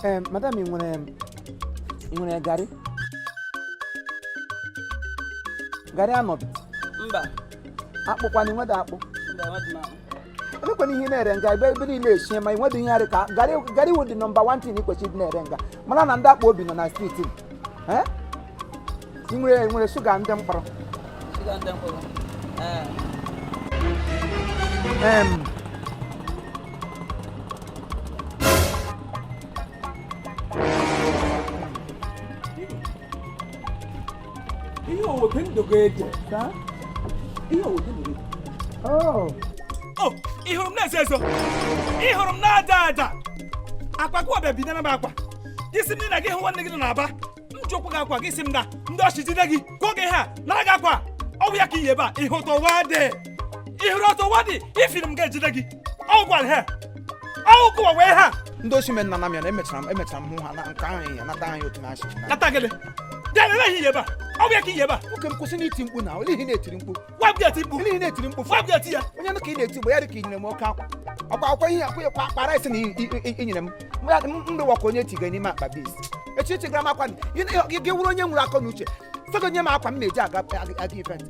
Ee, madam, ị nwere garị? Garị anọdụ? Mba. Akpụkwana? Ị nweda akpụ? Mba, enweghị m akpụ. Elekwana ihe ị na-ere nga ebe niile eshie, ma ị nwedo ihe arị ka garị. Garị wụ dị number one thing ị kwesịrị ịdị na-ere nga. Mara na ndị akpa obi nọ na street. Eh? Ị nwere sugar ndị mkpọrọ? Sugar ndị mkpụrụ. Ee. Ihe owote ndụ ga-eje. Ihe owote ndụ ga-eje. Oh. O ị hụrụ m na-ezo ezo, ị hụrụ m na-aja aja akwa gị ọbịa binara m akwa gị sị m na gị hụ nwanne gị nọ n'Aba. M jụkwa gị akwa gị sị m na ndị ọchị jide gị ka oge ha nara gị akwa. Ọ bụ ya ka iyi ebe a. Ihe ụtọ wa dị, ị hụrụ ọtọ wa dị, ifiri m ga-ejide gị. Ọ gwara ha ọ kụwa wee ha. Ndị osi men nana m ya na emechara m hụ ha na nke ahụ ya nata anyị otu na-achị. Nata gịnị? Bịa lele ihe iyi ebe a. Ọ bụ ya ka iyi ebe a. Nwoke m, kwụsị n'iti mkpu na olee ihe ị na-etiri mkpu? Gwa m ga-eti mkpu. Olee ihe ị na-etiri mkpu? Gwa m ga-eti ya. Onye nụ ka ị na-eti mgbe ya dị ka i nyere m oke akwa ọkwa akwa ihe akwa akwa akpa rice na i nyere m m rịwa ka onye tiga n'ime akpa bis echi chigara m akwa gị wụrụ onye nwere akọ na uche sọgọ nye m akwa m na-eji aga event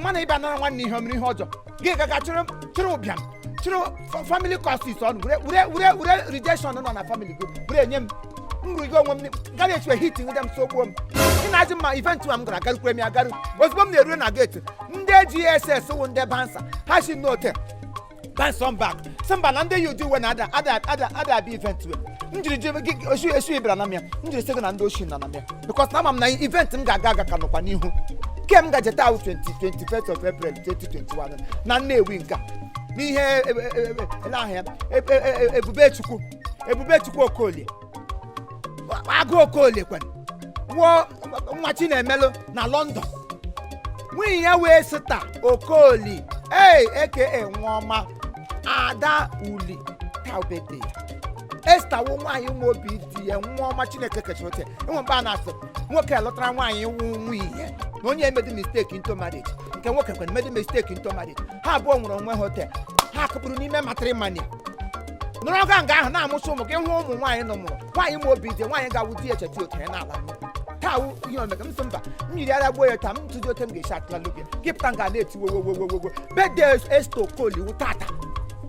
mana ịbịa nara nwanne ihe omere ihe ọjọọ gị gaga chịrị ụbịam chịrị family costs ọnụ were were were rejection nọ na family gị were nye m nrụgo onwe m gara echiwe hit nwede m so gbuo m. Ị na-ajụ mma event a m gara agarukwere m ya agaru. Ozugbo m na-erue na gate, ndị GSS wụ ndị bouncer ha si n'ote bounce on back sị mba na ndị yi ụdị uwe na ada ada ada ada abịa event we m jiri ji gị osu esu bịara na m ya. M jiri sị gị na ndị oshi nọ na m ya because na ama m na event m ga-aga aga ka nọkwa n'ihu ke m gaje taa 20 21st of April 2021 na Nnewi nke a n'ihe ele ahụ ya Ebubechukwu Ebubechukwu Okolie agụ Okolie kwere nwụọ nwa Chinemelụ na London, nwunye ya wee sịta Okoli ee aka Nwaọma Ada Uli taa birthday ya. Esta wụ nwaanyị nwe obi di ya. Nwaọma Chineke kechara ote enwe mgbe a na-asị nwoke lụtara nwaanyị wụ nwunye ya na onye emedi mistake into marriage nke nwoke kwere medi mistake into marriage. Ha abụọ nwere onwe ha ote ha kụpụrụ n'ime matrimony nọrọ ọga nga ahụ na-amụcha ụmụ gị hụ ụmụ nwaanyị nọ mụrụ nwaanyị ma obi dị nwaanyị ga-awụ di ya echeta otu ya n'ala nnukwu taa wụ ihe omega m sị mba m yiri ara gbuo ya taa m tụzi ote m ga-esi atụla gị gị pụta nga na-eti wowowowowo. Birthday Esther Okoli wụ tata.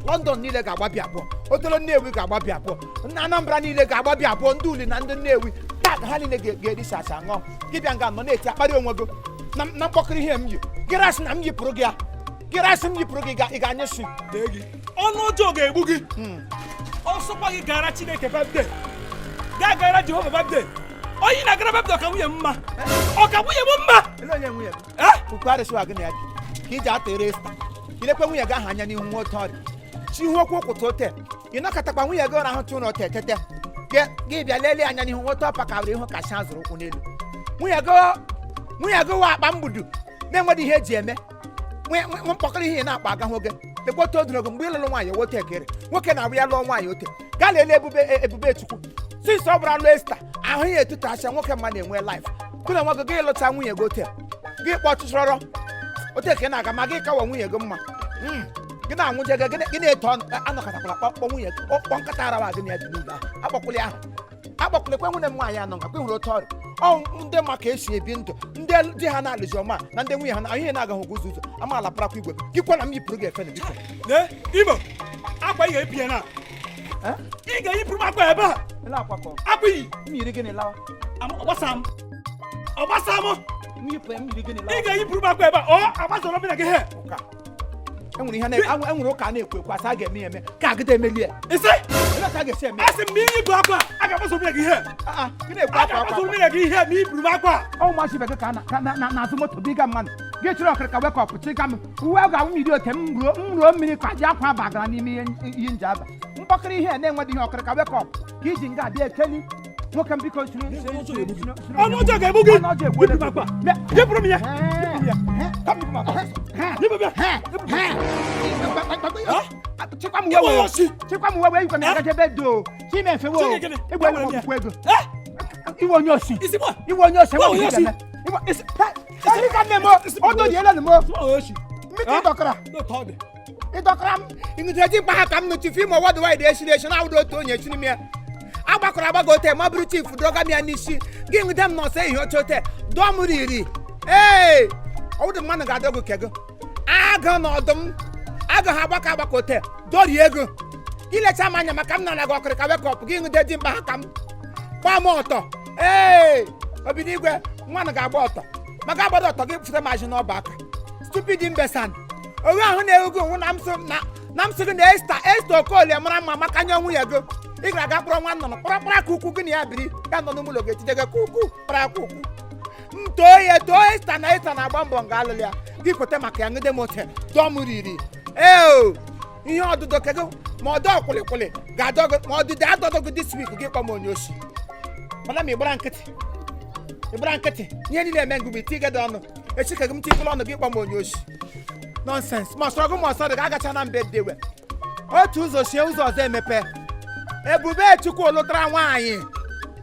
London niile ga-agbabi abụọ, otolo Nnewi ga-agbabi abụọ, ndị Anambra niile ga-agbabi abụọ, ndị Uli na ndị Nnewi taa ka ha niile ga-eri sacha ṅụọ. Gị bịa nga nọ na-eti akparị onwe gị na mkpọkịrị ihe m yi gị rasị na m yipụrụ gị ya gị rasị m yipụrụ gị ị ga-anyụ si. Lee gị, ọnụ ọjọọ ga-egbu gị. Ọsọkwa gị gara Chineke birthday, gaa gara Jehova birthday. Onye na-agara birthday ọka nwunye m mma, ọka nwunye m mma. Ele onye nwunye gị? Eh? Ukwu arịsịwa gị na ya bi ka iji ata ere esta ilekwe nwunye gị ahụ anya n'ihu nwa otu ọrịa chi ihu okwu ụkwụta ote ị nọkọtakwa nwunye gị ụra ahụcha ụlọ ote tete gị bịa lelee anya n'ihu nwote ọpa ka were ihu kacha azụrụ ụkwụ n'elu nwunye gị wa akpa mgbudu na-enweghị ihe eji eme nwe mkpọkọrọ ihe ị na-akpa agahụ oge lekwa otu o doro gị mgbe ịlụlụ nwaanyị wote ekere nwoke na-abụ ya lụọ nwaanyị ote gaa lelee ebube chukwu since ọ bụla lụọ Esta ahụ ya etutu asịa nwoke mma na-enwe life kụ na nwa gị gị lụcha nwunye gị ote gị kpọọ chụchọrọ ote ka ị na-aga ma gị kawa nwunye gị mma. Gị na-anwụje gị gị na-eto ọnụ anọkọtakwala kpọkpọ nwunye gị kpọ nkata arawa gị na ya dị n'ụlọ ahụ akpọkwụla ahụ akpọkwụla ekwe nwunye m nwaanyị anọ nga kwe hụrụ otu ọrịa ọ ndị ma ka esi ebi ndụ ndị di ha na-alụzi ọma na ndị nwunye ha na ihe na-agaghị ụzọ ụzọ amaala parakwa igwe gị kwa na m yipụrụ gị efe na biko. Lee Imo, akwa ị ga-eyipụ ya na Eh? ị ga-eyipụrụ m akwa ebe a. Ele akwa ka ọ? Akwa iyi. M yiri gịnị lawa? Ọgbasa m, ọgbasa m. M yipụ ya, m yiri gịnị Ị lawa? ga-eyipụrụ m akwa ebe a ọ agbasara m na gị he. Ụka enwere ihe enwere ụka a na-ekwu ekwu asị a ga-eme ya eme ka agịda emeli ya. Isi. Ele ka a ga-esi eme? A sị m ma iyipụ akwa a ga-agbasa m na gị he. Ah, ah, gị na-ekwu A akwa akwa ga-agbasa m akwa. na gị ihe ma iyipụrụ m akwa. Ọ ụmụazị ibe gị ka na-azụ moto biga mmadụ gị chịrị ọkịrịka wekọpụ chịga m uwe ga-awụ mmiri ote m ruo mmiri ka ji akwa bagara n'ime ihe nji aba mkpọkịrị ihe a na-enweghị ihe ọkịrịka wekọp ka iji nga abịa ekeli nwoke m biko siri. Ọnụ ọjọọ ga-egbu gị. Ọnụ ọjọọ egbuola Yipụ m akwa. gị. Yipụrụ m ya. Yipụrụ m ya. Ka m yipụ m akwa. Yipụ m ya. Chịkwa m Ịgba uwe ya ọsị. chịkwa m uwe wee yikwa m agaje ebe do chimefewo. Chineke gịnị? Egbe Agwara m ya. ọgwụkwọ ego. Eh? Iwe onye osi. Isi mụ a? Iwe onye osi. Iwe onye osi. Isi ka nne m o dodiela m Isi mụ a oshi. mmiri ịdọkara N'otu ọ dị. Ịdọkara m ịnụtara ji mkpa ha ka m nụchi fim ọwadụ wide esiri esi na awụdo otu onye esi n'ime ya. Agbakọrọ agbago ote ma bụrụ chief dọga m ya n'isi gị nwude m n'ọsọ ehihie oche ote dụọ m riri. Ee, ọwụdụ mmadụ ga-adọ gị kego agụ na ọdụm agụ ha agbakọ agbakọ ote dorie ego ilecha m anya maka m nara gị ọkịrịka wekọpụ gị nwude di mkpa ha ka m gbaa m ọtọ. Ee, obinigwe nwanụ ga-agba ọtọ maka agbado ọtọ gị fụta m azụ n'ọba aka. Stupid imbesan owe ahụ na-ewu gị na m sị gị na Esta Okolie mara mma maka nye nwunye gị. Ị gara aga kpọrọ nwa nnụnụ kpọrọ kpọrọ aka ukwu gị na ya biri ya nọ n'ụlọ ga-etide gị ka ukwu kpọrọ aka ukwu. M too ya too Esta na Esta na-agba mbọ nga alụlụ ya gị kweta maka ya ṅụde m ote dọọ m riri. Ee, ihe ọdụdọ kego ma ọdọ kwụlịkwụlị ga-adọ gị ma ọdịdị adọdọ gị this week gị kpọ m onye oshi. Mana m ịgbara nkịtị ihe niile eme ngụ bụ iti gị ọnụ echi ka gị m tikụlụ ọnụ gị kpọ m onye oshi. Nonsense. Ma ọsọrọ gị ma ọsọrọ gị agacha na mbe dewe otu ụzọ sie ụzọ ọzọ emepe. Ebube Chukwu lụtara nwaanyị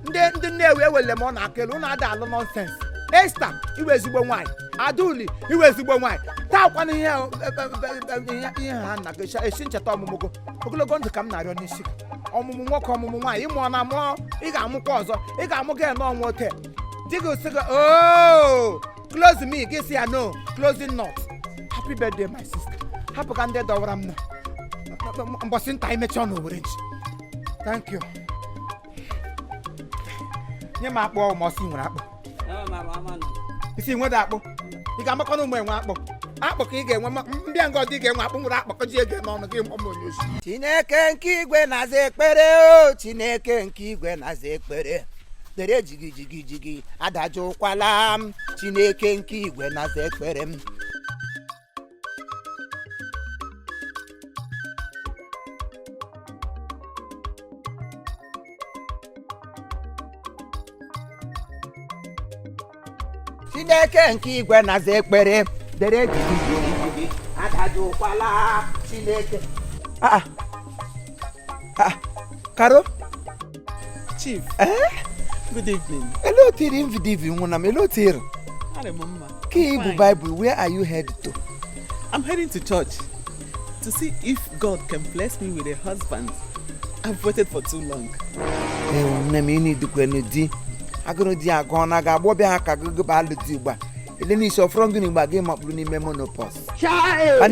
ndị Nnewi ewele m ọ na-aka elu ụnụ ada alụ. Nonsense. Esta iwe ezigbo nwaanyị, Adauli iwe ezigbo nwaanyị. Taa kwana ihe ha nna gị esi ncheta ọmụmụ gị ogologo ndụ ka m na-arịọ n'isi gị. Ọmụmụ nwoke ọmụmụ nwaanyị ịmụọ na mụọ ị ga-amụkwa ọzọ ị ga-amụ gị n'ọnwa ote di gị sị gị oh close me gị sị ya no closing not. Happy birthday my sister. Hapụ ka ndị dọwara m na mbọsị nta imechi ọnụ were nchi. Thank you. Nye m akpụ ma ọsị nwere akpụ. Isi nwede akpụ ị ga-amakọ na ụmụ enwe akpụ akpụ ka ị ga-enwe mbịa nga ọdị ga-enwe akpụ nwere akpụ ji ego n'ọnụ gị mkpọ m onye osi. Chineke nke igwe na-aza ekpere o Chineke nke igwe na-aza ekpere dere jigi jigi jigi adajụkwala m Chineke nke igwe na-aza ekpere m. Chineke nke igwe na-aza ekpere dere jigi jigi jigi adajụkwala Chineke. Karo Chief. Good evening. Hello, Tiri. Good evening. Hello, Tiri. Ki Bible, where are you headed to? I'm heading to church to see if God can bless me with a husband. I've waited for too long. And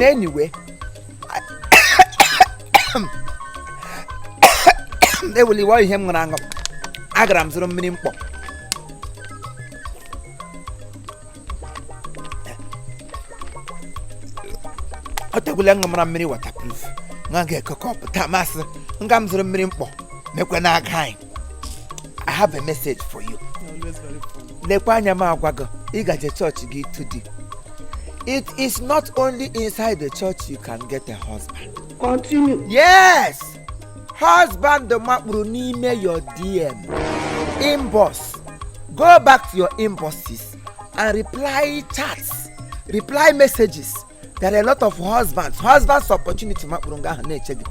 anyway, they will worry him when I'm agara m zụrụ mmiri mkpọ. Ọ tegwula ṅụ mara mmiri waterproof nwa ga-ekekọ pụta masị nga m zụrụ mmiri mkpọ mekwe n'aka anyị. I have a message for you. Lekwa anya m agwa gị ịgaje chọọchị gị today. It is not only inside the church you can get a husband. Continue. Yes. Husband makpuru n'ime your DM inbox. Go back to your inboxes and reply chats, reply messages. There are a lot of husbands opportunity makpuru nga ahụ na-eche gị.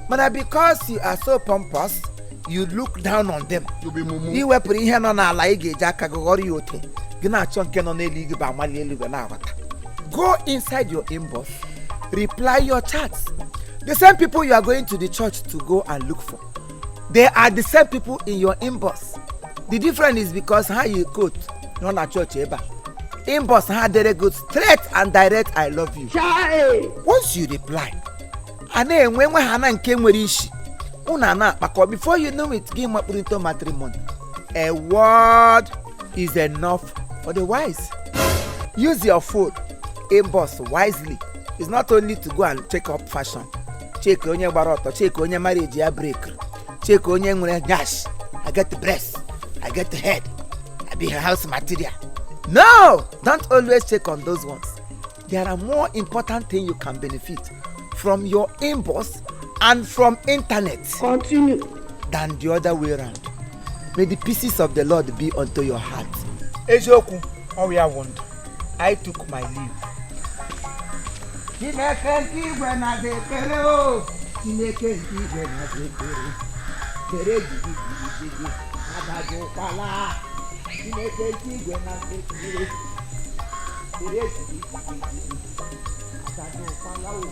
Mana because you are so pompous, you look down on them. I wepụrụ ihe nọ n'ala ị ga-eji aka gị ghọrọ ya ote gị na-achọ nke nọ n'elu bụ amali eluigwe na-aghọta. Go inside your inbox, reply your chats. The same people you are going to the church to go and look for, they are the same people in your inbox. The difference is because how you quote nọ na church ebe a inbox ha dere go straight and direct I love you. Once you reply, a na-enwe nwe ha na nke nwere isi unu a na-akpakọ. Before you know it, gị makpụrụ into matrimony. A word is enough for the wise. Use your phone inbox wisely. It's not only to go and check up fashion, check onye gbara ọtọ, check onye marriage ya break, check onye nwere dash, I get the breast, I get the head, I be house material. No, don't always check on those ones. There are more important things you can benefit from your inbox and from internet. Continue. Than the other way round. May the pieces of the Lord be unto your heart. Eziokwu, ọ ya wụ ndụ. I took my leave. Chineke nke igwe na-aza ekpere o. Chineke nke igwe na-aza ekpere. Dere jigi jigi jigi adajụkwala. Chineke nke igwe na-aza ekpere. Dere jigi jigi jigi adajụkwala o.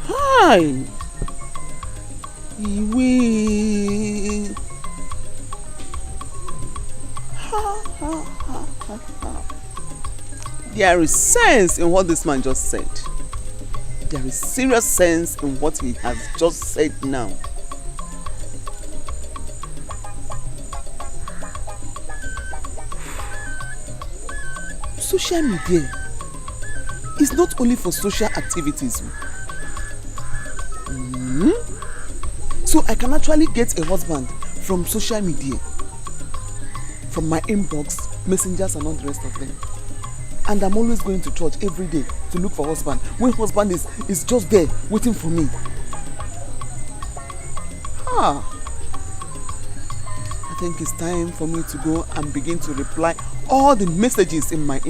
Hi. Iwe. Ha, ha, ha, ha, ha. There is sense in what this man just said. There is serious sense in what he has just said now. Social media is not only for social activities. So I can actually get a husband from social media, from my inbox, messengers and all the rest of them. And I'm always going to church every day to look for husband, when husband is just there waiting for me. I think it's time for me to go and begin to reply all the messages in my inbox.